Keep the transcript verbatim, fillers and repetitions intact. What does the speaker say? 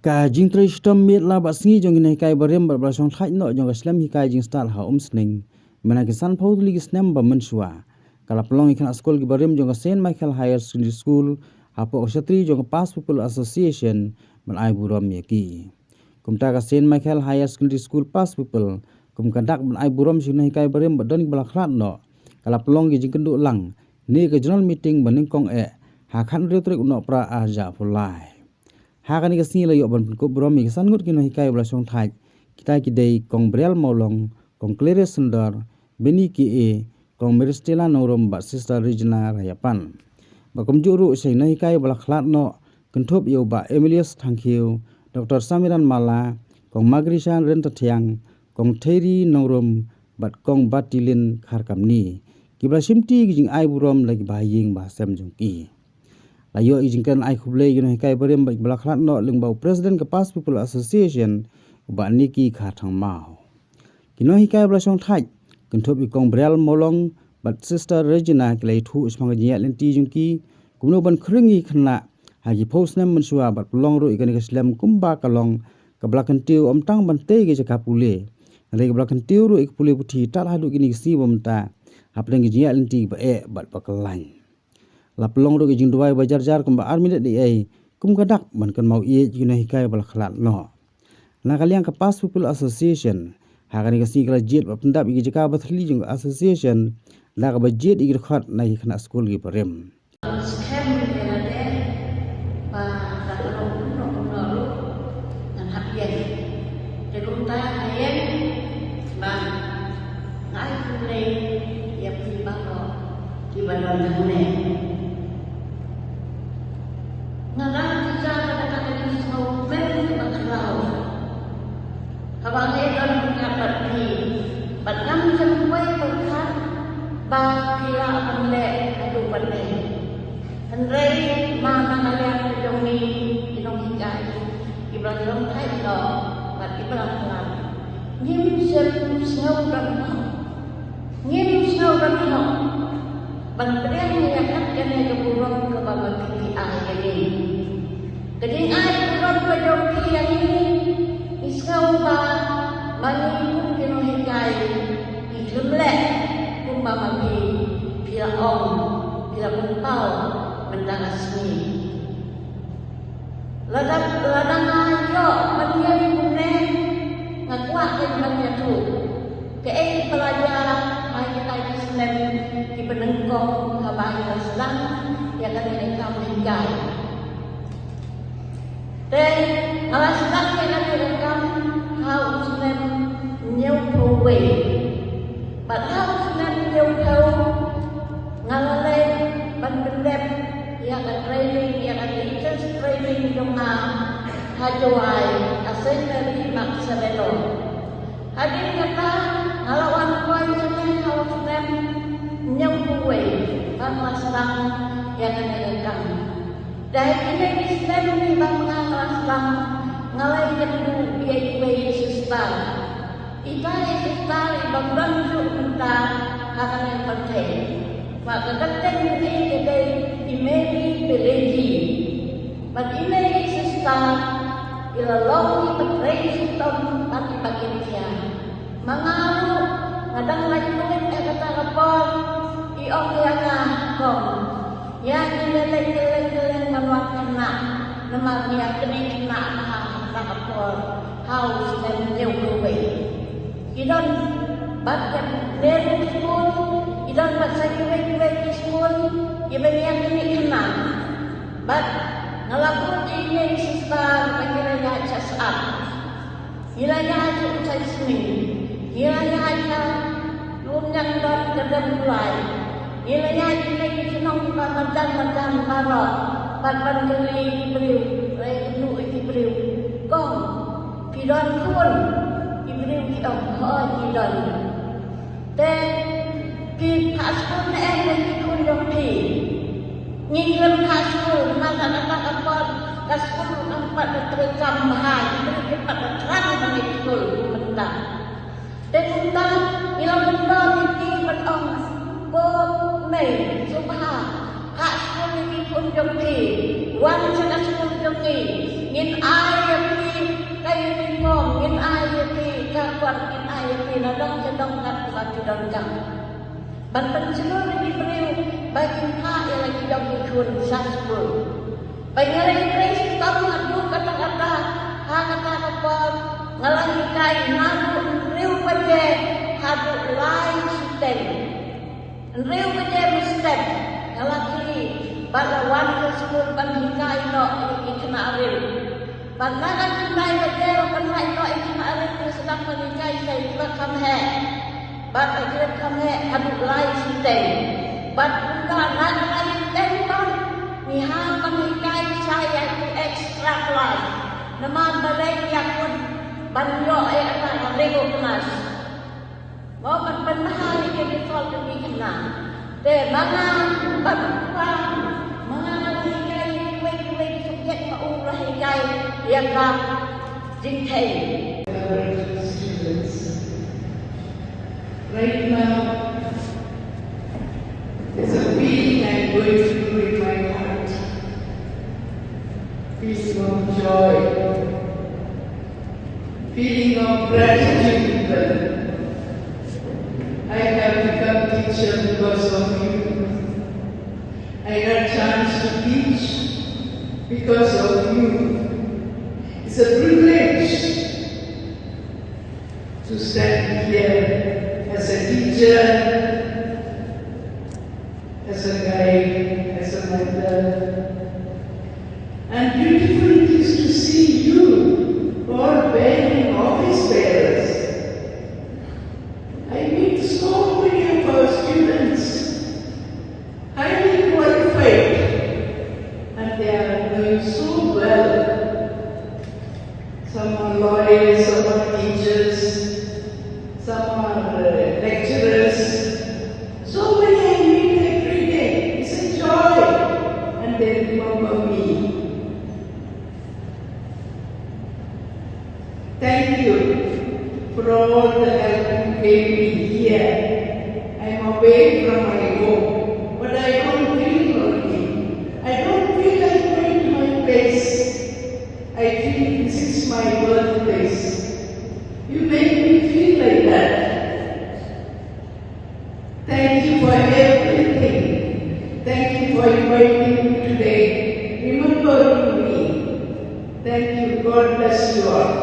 Ka jingtrei shitom miet la bad sngi jong ki nonghikai barim bad ba la shong thait noh jong ka shlem hikai jingstad ha Umsning mynta ki sanphew tylli ki snem ba mynshuwa ka la pynlong ïa ki khynnah skul ki barim jong ka Saint Michael Higher Secondary School hapoh ka shatri jong ka Past Pupil Association ban ai burom ïa ki. Kumta ka Saint Michael Higher Secondary School Past Pupil kum ka dak ban ai burom sha ki nonghikai barim ba don ki ba la khlad noh ka la pynlong ki jingkynduh lang ne ka general meeting ba nyngkong eh ha ka khathynriew tarik u Nohprah arhajar arphew lai. Ha kane ka sngi la ïoh ban pynkup burom ïa ki san ngut ki nonghikai ba la shong thait, kita ki dei Kong Brial Mawlong, Kong Claire Sendor, Benny K A, Kong Meristela Nongrum bad Sister Regina Rayapan. Bad kumjuh ruh sha ki nonghikai ba la khlad noh kynthup ïa u Bah Emilius Thangkhiew, Doctor Samiran Mala, Kong Magrishan Rentathiang, Kong Theri Nongrum bad Kong Batilin Kharkamni, ki ba la shimti ki jingai burom da ki bahaïing bahasem jong ki. La ïoh ïa ki jingkren ai khublei ïa ki nonghikai barim bad ki ba la khlad noh lyngba u President ka Past Pupil Association u Bah Nicky Kharthangmaw. Ki nonghikai ba la shong thait kynthup ïa Kong Brial Mawlong bad Sister Regina ki la ïathuh shaphang ka jingïaid lynti jong ki kumno ban khring ïa ki khynnah ha ki phew snem mynshuwa bad pynlong ruh ïa kane ka shlem kumba ka long ka ba la kyntiew ym tang ban tei ïa ka jaka pule, hynrei ka ba la kyntiew ruh ïa ka pule puthi tad haduh kine ki sngi ba mynta hapdeng ka jingïaid lynti ba eh bad ba kyllain. La pynlong ruh ka jingduwai ba jar jar kumba ar minit ei ei kum ka dak ban kynmaw ïa ki nonghikai ba la khlad noh. Na ka liang ka Past Pupil Association ha kane ka sngi ka la jied bad pyndap ïa ki jaka ba thylli jong ka association da kaba jied ïa ki dkhot na ki khynnah skul ki barim. Skhem ïa lade ba ka long kumno kumno ruh ngan hap ïeng. Te kumta nga ïeng ba nga ai khublei ïa phi baroh ki ba don hangne. Nga dang tisa ba da ka dei sngewbha ba khraw. Haba ngi don ryngkat bad phi bad ngam shym kwai pyrkhat ba phi lah ban leh haduh ban leh. Hynrei ma na ka liang ka jong ngi ki nonghikai, ki ba la long thait noh bad ki ba la khlad, ngim shym sngew don hok. Ngim sngew don hok ban pdiang ïa kat kane ka burom kaba ma phi phi ai ïa ngi. Ka jingai burom ka jong phi ïa ngi, ngi sngew ba ma ngi kum ki nonghikai ngi khlem leh kumba ma phi phi la ong, phi la pynpaw mynta ka sngi. Lada, lada nga ïoh ban ïeng kumne, nga kwah kein ban ïathuh kaei ba la jia ha kita ki snem kiba nyngkong haba ngi la sdang ïa kane ka kam hikai. Te nga la sdang ïa kane ka kam ha u snem hynñiewphew wei. Bad ha u snem hynñiewphew nga la leit ban pyndep ïa ka training, ïa ka teachers training jong nga ha Jowai, ha Saint Mary Magdalene. Hadien kata nga la wan kloi sha ngi ha u snem hynñiewphew wei ban la sdang ïa kane ka kam. Da ha kine ki snem kiba nga la sdang nga la ïakynduh ïa iwei i sister. Ita i sister iba don shuh mynta ha kane ka pyrthei. Ba ka kyrteng jong i ka dei i Mary Peleji. Bad ine i sister i la long iba trei shitom bad iba kynthia. Ma nga ruh nga dang lait lait ha kata ka por, i ong ïa nga, Kong, ïa ngi leit kylleng kylleng ban wad khynnah, namar ngi ïa knieh khynnah ha kata ka por ha u snem hynñiewphew wei. Ki don bad ka nursery school, ki don bad sa kiwei kiwei ki school kiba ngi ïa knieh khynnah. Bad nga la bud ïa ine i sister ba ngi la ïaid sha Shahar. Ngi la ïaid sha Umsning, ngi la ïaid sha Lumniang, don ka Dam Kulai. Ngi la ïaid ïa ki shnong kiba madan madan baroh bad ban kylli ki briew, leit kynduh ïa ki briew, Kong, phi don khun? Ki briew ki ong, hooid ngi don. Te phi phah skul ne em ïa ki khun jong phi? Ngi khlem phah skul namar kata ka por ka skul kam pat da treikam bha, ki briew ki pat da thrang ban leit skul kum mynta. Te kumta ngi la myntoi ïa ki ban ong, ko mei, sngewbha phah skul ïa ki khun jong phi, wan sha ka skul jong ngi, ngin ai ïa phi Uniform ngin ai ïa ki, ka kot ngin ai ïa ki, nadong sha dong katba ki donkam. Ban pynshlur ïa ki briew ba kin phah ïa la ki jong ki khun sha skul. Ba nga la ïa trei shitom haduh katta katta, ha kata ka por nga la hikai naduh hynriew baje haduh lai shiteng. Hynriew baje mynstep nga la khie bad la wan ka skul ban hikai noh ïa ki khynnah rit. Bad na ka khyndai baje la pynhai noh ïa ki khynnah rit, nga sdang ban hikai sa ïa ki ba kham heh. Bad ïa ki ba kham heh haduh lai shiteng. Bad kumta na ka lai shiteng pat ngi hap ban hikai sa ïa ki extra class. Namar balei ïa khun ban ïoh ïa kata ka regular class. Mo ban pynbha ïa ki result jong ki khynnah. Te ma nga bad u kpa, ma nga la hikai kiwei kiwei ki subject, ma u la hikai ïa ka jingkheiñ. Students. Right now, there's a feeling I'm going through in my heart. Feeling of joy. Feeling of gratitude, people. I have become teacher because of you. I got chance to teach because of you. It's a privilege to stand here as a teacher, as a guide, as a mentor. And beautiful it is to see you all bearing office bearers. I meet so many of our students, highly qualified, and they are doing so well. Some are lawyers, some are teachers, some are uh, lecturers. So many I meet every day. It's a joy. And they remember me. Thank you for all the help you gave me here. I'm away from my home, but I don't feel lonely. I don't feel like going to my place. I feel this is my birthplace. You make me feel like that. Thank you for everything. Thank you for inviting me today. Remembering me. Thank you. God bless you all.